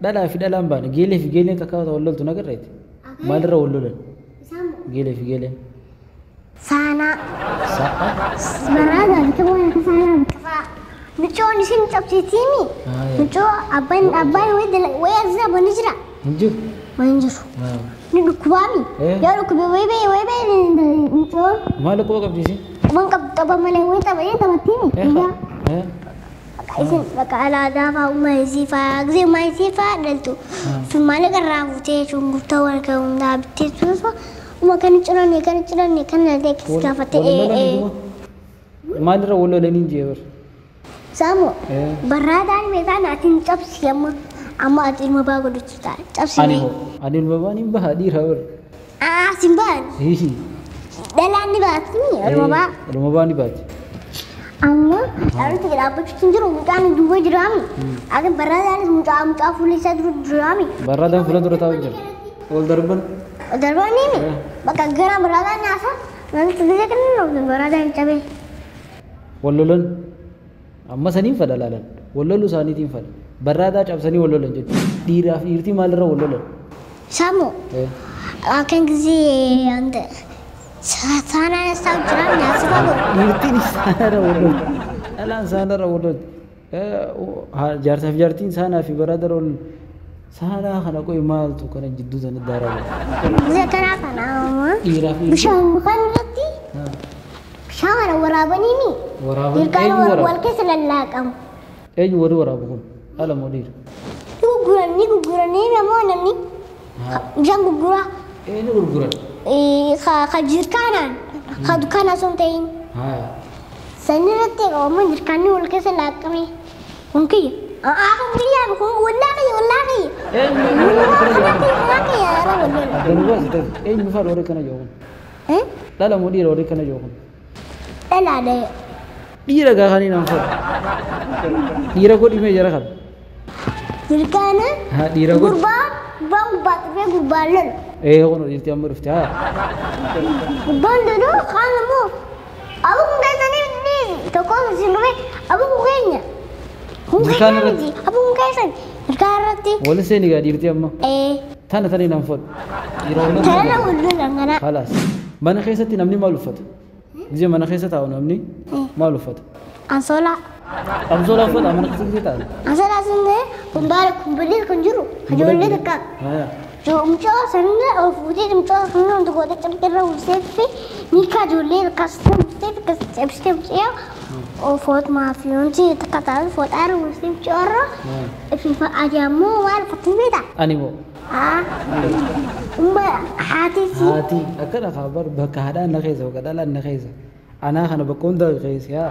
Dhalaa fi dhalaan baane geelee fi geeleen takka wal loltu nagarreeti. Maalirra wal lolan? Geelee fi geeleen. Saanaa. Sa'a. Baraadaa bika waan akka saanaa bika fa'a. Micoon isin cabsiitiimi. Micoo abbaan abbaan wayi asirra bani jira. Hin jiru. Wayi hin jiru. Ni dhukkubaami. Yoo dhukkube wayi ba'e wayi ba'e micoon. Maal dhukkuba qabdi isin? Waan qabdu tapha malee wayi tapha taphattiimi. Guyyaa. Isin bakka alaadaa fa'aa uumaa isii fa'aa gisee uumaa isii fa'aa dhaltu. Fi maallaqa irraa fuutee shunkurtaa wal kan hundaa bittee suufa uma kan ciranne kan ciranne kan dhaltee akkas gaafatte. Maalirra wal lolanii jee bar? Saamu barraadaan meetaan ati hin cabsi amma amma ati ilma baa godhachuu ta'a cabsi. Ani hoo ani ilma baan hin baha dhiira bar. Aa sin baan. Dhalaan ni baati ilma baa. Ilma baa ni baati. Amma dhaloota dhaabbachuutu hin jiru mucaan duuba jiraami. Ati barraadaanis mucaa mucaa fuula isaa dura jiraami. Barraadaan fuula dura taa'u jira. Ol darban. Ol darbaniimi. Bakka gara barraadaan nyaasa namni gisee kennu barraadaan cabee. Wal lolan amma saniin fadha laalan wal loluu isaaniitiin fadha barraadaa cabsanii wal lolan jechuudha. Dhiiraaf dhiirtii maalirra wal lolan? Samu akkan gisee anta saanaan isaa jiraan nyaasa godhu. Dhiirtiin saanarra wal lolti. Dhalaan saanarra wal lolti. Jaarsaaf jaartiin saanaa fi barraadarra wal lolti. Saanaa kana qo'i maaltu kana jidduu sana daaraa godha. Gisee kanaa kana amma Dhiiraaf dhiirtii. Bishaan kan irratti bishaan kana waraabaniimi. Waraaban Ilkaan eenyu waraaba? wal keessa lallaaqamu. Eenyu warri waraabu kun? Dhala moo dhiira? Ni gurguran ni gurguranii namoo namni bishaan gurguraa. Eenyu gurguran? Ka jirkaanaan ka dukkaanaa osoo hin ta'in. Sanni irratti qabamu jirkaanni wal keessa laaqame. Kun kiyya. Aa kun kiyya kun wallaa kiyya wallaa kiyya. Eenyu warri kana Kanaa jedhamu? kiyya kanaa kiyya yeroo wal lola. Adda baasi ta'e. Eenyu faadha warri kana jedhamu kun? Dhala moo dhiira warri kana jedhamu kun? Dhalaadha. Dhiira gaafanii naan fadha. Dhiira godhimee jara kana. Jirkaana Dhiira godhi. gurbaan gurbaan gubbaa dhufee gurbaan lolu. Ee kun dhiirti amma dhufte haa. Gurbaan lolu kaan immoo abu kun keessanii tokko isin dhufe abu kun keenya. Kun Jirkaana keenya irratti. miti abu kun keessan jirkaana irratti. Wal seeni gaa dhiirti amma. Tana tani naan fadhu. Dhiira wal Tanarra wal lolan kana. Khalaas. Mana keessatti namni maal uffata? Gisee mana keessa taa'u namni maal uffata? Ansoolaa. Amsoolaa uffata mana keessa gisee taa'u. Ansoolaa sun ta'e kun baala kun bilii kun jiru ijoollee takka. Mucaa sanirra ol fuutee mucaa sanirra wanta gootee cabsirra uwwisee fi niikaa ijoollee akkas uwwisee fi akkas cabsitee mucaa footumaa fi wanti takka taa'u fooxaarra uwwisee mucaarra fi ati ammoo maal uffattee beektaa? Ani moo? Haa. Umma haati si. Haati akkana kaa bar bakka haadhaan na keessa bakka dhalaan na keessa. Anaa kana bakka hundaa keessa yaa.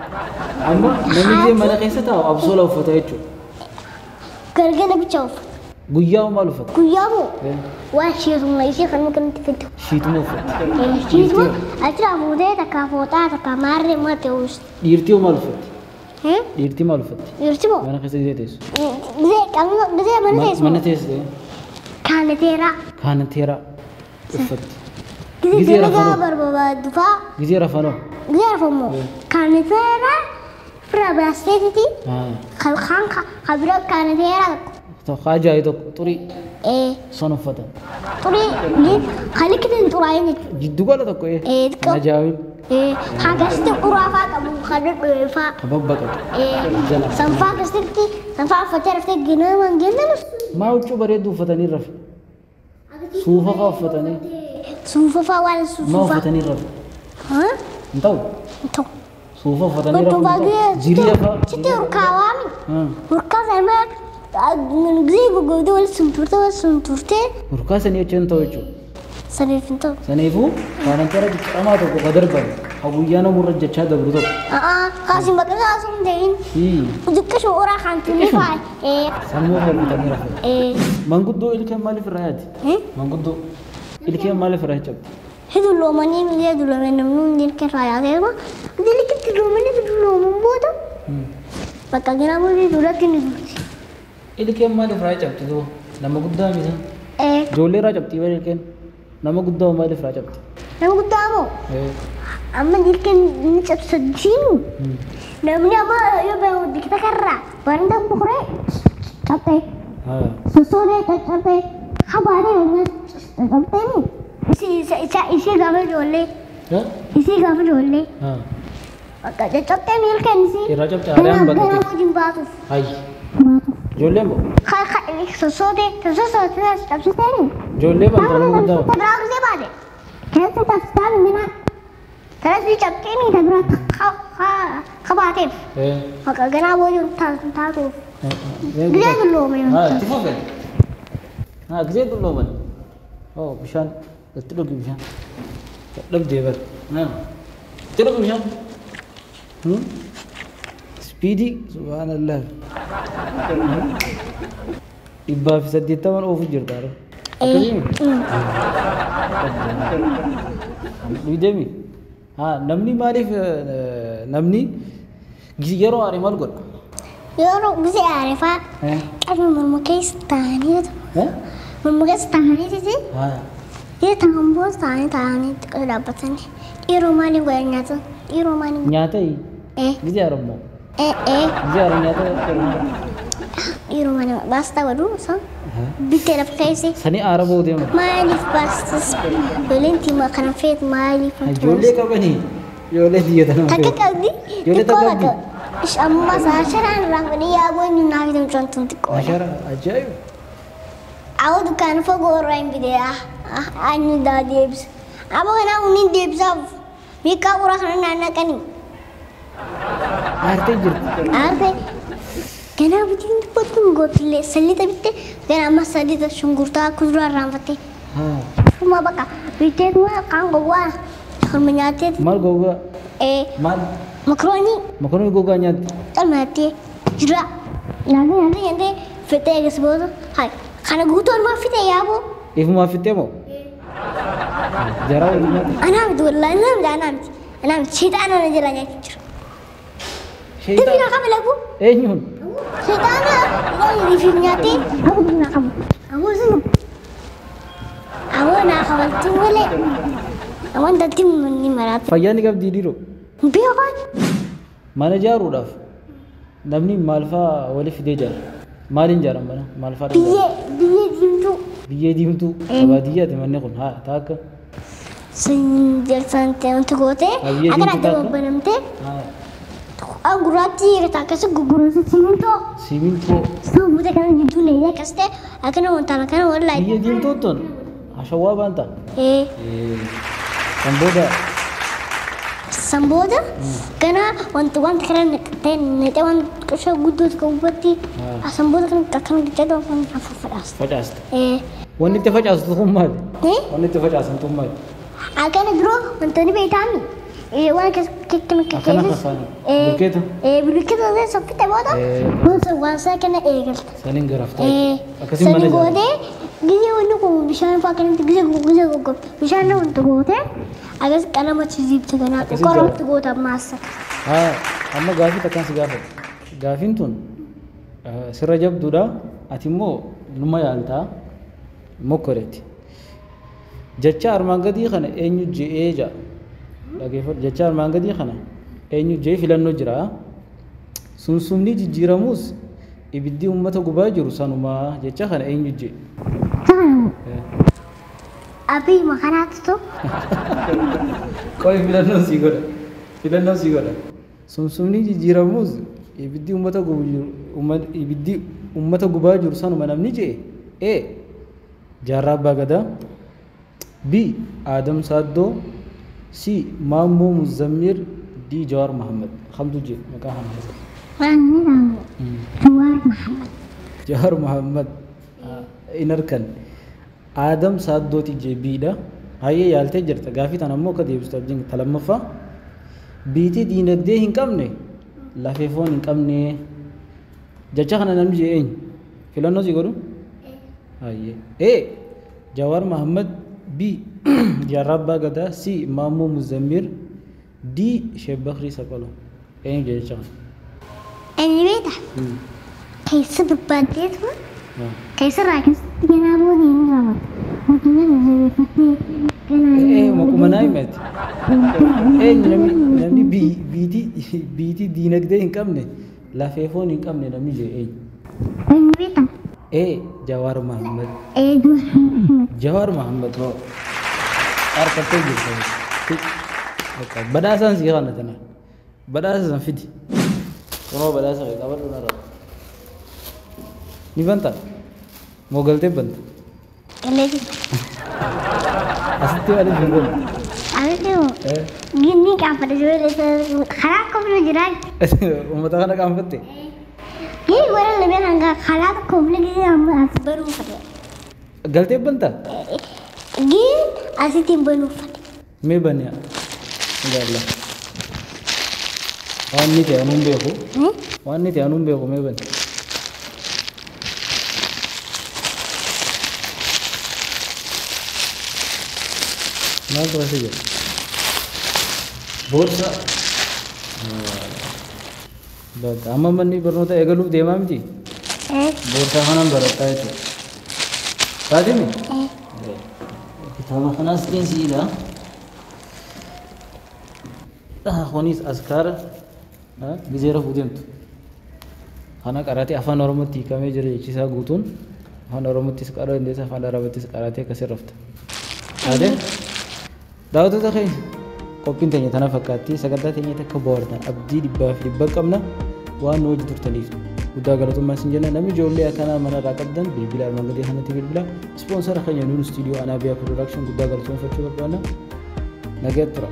Amma namni gisee mana keessa taa'u absoola uffata jechuudha. Galgala bicha uffata. Guyyaa maal uffata? Guyyaa moo waan shiituma ishee kan kanatti fiddu. Shiituma uffata. Shiituma achirraa fuutee takka fooxaa takka maarree maate uwwisti. Dhiirtii maal uffatti? Dhiirtii maal uffatti? Dhiirti moo? Mana keessa gisee teessu. Gisee qabnu gisee mana teessu. Mana teessu. Kaanateeraa. Kaanateeraa uffatti. Gisee Gisee dalagaa rafanoo. barbaadu fa'aa. Gisee rafanoo. Gisee rafamoo. Kaanateeraa fira baasteetiti. Kan kan bira kaanateeraa tokko. Tokko ajaa'ii tokko xurii son uffatan. Xurii kan likkitiin xuraa'ee jechuudha. Jiddu gala tokko Xiqqoo. Kan ajaa'in. Kan akkasitti xuraa fa'aa qabu kan dhudhu'e fa'aa. Kan babbaqatu. Jala. Sanfaa akkasitti sanfaa uffatee raftee ginaman ginamus. Maa huccuu bareedduu uffatanii rafe? Suufa fa'aa uffatanii. Suufa fa'aa waan Maa suufa. uffatanii rafe? Hin ta'u. Hin ta'u. Suufa uffatanii rafu hin ta'u. Ziriya fa'aa. Sitti urkaawaami. Urkaa sana gisee goggoogdee wal suntuurtee wal suntuurtee. Urkaa sanii jechuun hin ta'u jechuudha. Saniif hin ta'u. Saniifuu kaananteera cicciramaa tokko ka darban ka guyyaa namurra jechaa dabru tokko. Kaasiin bakka kaasuun ta'in. Xiqqishuma uraa kan tunni fa'aa. Sammuu uffatanii rafu. Manguddoo ilkeen maaliif irraa yaati? Manguddoo ilkeen maaliif irraa cabdi? Hidulloomanii miidhee dulloomee namni hundi ilkeen irraa yaatee ilkitti dulloomanii dullooman booda bakka ganaa bulii duratti ni durti. Ilkeen maaliif irraa cabdi too? Nama guddaa miti. Ijoollee irraa cabdi bara ilkeen. Nama guddaa maaliif irraa cabdi? Nama guddaa moo? Amma ilkeen ni cabsadiinu. Namni amma yoo dikta karraa baranda bukuree cabxee. Sossoodee caccabtee habaatee caccabtee isii gaafa ijoollee. Isii gaafa ijoollee. Bakka caccabtee miilkeen isii. Irraa cabte haaraan baqate. Gara wajjin baatuuf. Hayyi. Ijoolleen moo? Sossoodee sossoodee cabsitee. Ijoollee bantaa guddaa. Biraa gisee baate. Keessa cabsitaan mina. Taras cabtee miila biraa qabaateef. Bakka ganaa boojuun taatuuf. Gisee dulloome. Itti fufe. Gisee dullooman. Bishaan itti dhugi bishaan. Dadhabdee bara. Itti dhugi bishaan. Speedii subhaanallah. 180 oofu jirta. Akkamii? Deemi. Namni maaliif namni yeroo aare maal godha? Yeroo gisee aare fa'aa qabni morma keessa taa'anii morma keessa taa'anii Gisee ta'an booda taa'anii taa'anii xiqqoo dhaabbatanii dhiiroo maaliin godhan nyaata? Dhiiroo maaliin nyaata? Gisee aare immoo? Gisee aare nyaata? Dhiiroo maaliin baastaa godhu isaan bittee lafa keessi. Sanii aara booda deema. Maaliif baastas ijoolleen tiima kana feet maaliif? Ijoollee qabanii ijoollee xiyyeetan. Takka qabdi. Ijoollee takka qabdi. Amma asharaan irraan godhee yaaboo inni naaf hin cuuntuun xiqqoo. Ashara ajaa'iba. Awwa dukkaana fagoo irraa hin bidee anyu daa deebisa. Amma kanaaf inni deebisaaf miiqaa quraa kana naannaqanii. Aartee jirti. Aartee. Ganaa bitiin dubbatuun gootillee saliixa bittee ganaa amma saliixa shunkurtaa kuduraa irraanfattee. Shuma bakka bittee kaan gowwaa harma nyaattee. Maal gowwaa? Maal? Makaroonii. Makaroonii gogaa nyaatti. Qalma nyaattee jira. Nyaatee nyaatee nyaatee fixee eegas booda hayi kana guutuu harmaa fixee yaaboo. Ifumaa fixee moo? Jaraa waliin nyaate. Anaa miti wallaahi anaa miti anaa miti anaa miti sheexaana na jala nyaachuu jira. Sheexaana. Dafii qaba lagu. Eenyuun? Sheexaana ifi nyaatee aboo naa qaba. Aboo sunu. Aboo naa qabaltu malee. Waan datti ni maraatu. Fayyaa ni qabdii dhiiroo? Beekaan. Mana ijaaruudhaaf namni maal fa'aa waliif fidee ijaara? Maaliin ijaaran mana? Maal fa'aa? Biyyee diimtuu. Biyyee diimtuu. Baadiyyaati manni kun haa taakka. Jalsaan wanti gootee akkana adda babbanamtee gurraattii irratti akkasii gurguratu simintoo. Simintoo. Simintoo kana gidduu leeyyaa akkas ta'e akkana wantaan akkana wallaahi. Biyyee diimtuu tun hashawaa baanta. Kan booda. San booda kana wanti wanta kana naqxee naqxee waan qisha guddoo tokko gubbatti san booda kan akkana gidduu waan facaasta. Facaasta. Wanni itti facaastu kun maali? Wanni itti facaasan kun maali? Akkana duroo wantoonni beektaami. Waan Akkana fafaana. Bulkeeta. Bulkeeta soffite booda waan isaa kana eegalta. Saniin garaftaa. Akkasiin mana Saniin gootee gisee wanni kun bishaan fa'aa kanatti gisee gisee goggobte bishaan wanta gootee akkas qalama chiziibte kanaa qoromti goota ammaas. Amma gaafii takkaan si gaafadha. Gaafiin tun sirra jabduudha. Ati immoo numa yaaltaa mokkoreeti. Jecha armaan gadii kana eenyu je'ee ja'a. Dhageeffadhu jecha armaan gadii kana eenyu je'ee filannoo jira. Sunsumni jijjiiramus ibiddi uummata gubaa jiru sanumaa jecha kana eenyu je'e. Abii makanaatu tu. Qoy filannoo sii godha. Filannoo sii godha. Sunsumni jijjiiramus ibiddi uummata gubu jiru ibiddi uummata gubaa jiru sanuma namni je'e. A. Jaarraa Abbaa Gadaa. B. Adam Saddoo. C. Maammoo Muzammir. D. Jawaar Mohammad. Kamtu je'e maqaa kana keessatti? Jawaar Mohammad. Jawaar Mohammad in harkan. Adam Saddooti jee B'dha. Hayyee yaaltee jirta. Gaafii tana immoo akka deebistu abdiin lammaffaa. Biitii diinagdee hin qabne lafee foon hin qabne jecha kana namni jee eenyu? Filannoo si godhu? Hayyee. A. Jawaar Mohammad. B. Jaarraa Abbaa Gadaa. C. Maammoo Muzammir. D. Sheek Bakrii Saqaloo. Eenyu jee jecha kana? Eenyu beektaa? Keessa barbaaddeetu keessa irraa keessatti ganaa booda hin raawwatu. Mootummaan jabeeffattee ganaa. Maquma naa himati. Eenyu namni biitii diinagdee hin qabne lafee foon hin qabne namni jee eenyu? Eenyu beektaa? A. Jawaar Mohammad. Ee. Jawaar Mohammad hoo harkattee jirta. Bakka badhaasaan sii kana tana. Badhaasa san fidi. Kunoo badhaasa kee qabadhu narra. Ni banta? Moo galtee banta? Eleeti. Asitti maaliif hin goone? Asitti moo? Ni qaanfadha ijoollee karaa kofla jiraa. Uummata kana qaanfatte? Gini warra lameen hanga karaa kofla gisee amma as banuu fadhe. Galtee banta? Gini asitti hin banuu fadhe. Mee bani ilaalla. Waan inni ta'e anuun beeku. Waan inni ta'e anuun beeku mee bani. Maaltu keessa jira? Boorsaa. Bakka amma manni barnoota eegaluuf deemaa miti? Boorsaa kanaan barattaa jechuudha. Taatimi? Kitaaba kanaas qeensiidha. Kunis askaara gizee rafuu deemtu. Kana qaraatee afaan Oromootti hiikamee jira jechisaa guutuun afaan Oromoottis qaroo dandeessa afaan Arabattis qaraatee akkasii rafta. Taatee? Daawwattoota keenya qophiin teenya tana fakkaatti sagantaa teenya takka bohaartan abdii 100% qabna waan nu hojii turtaniif guddaa galatummaa isin jenna. Namni ijoollee akkanaa manarraa qabdan bilbila armaan gadii kanatti bilbila. Ispoonsara keenya nuun istuudiyoo Anaabiyaa Production guddaa galatoomfachuu barbaanna. Nagaatti tura.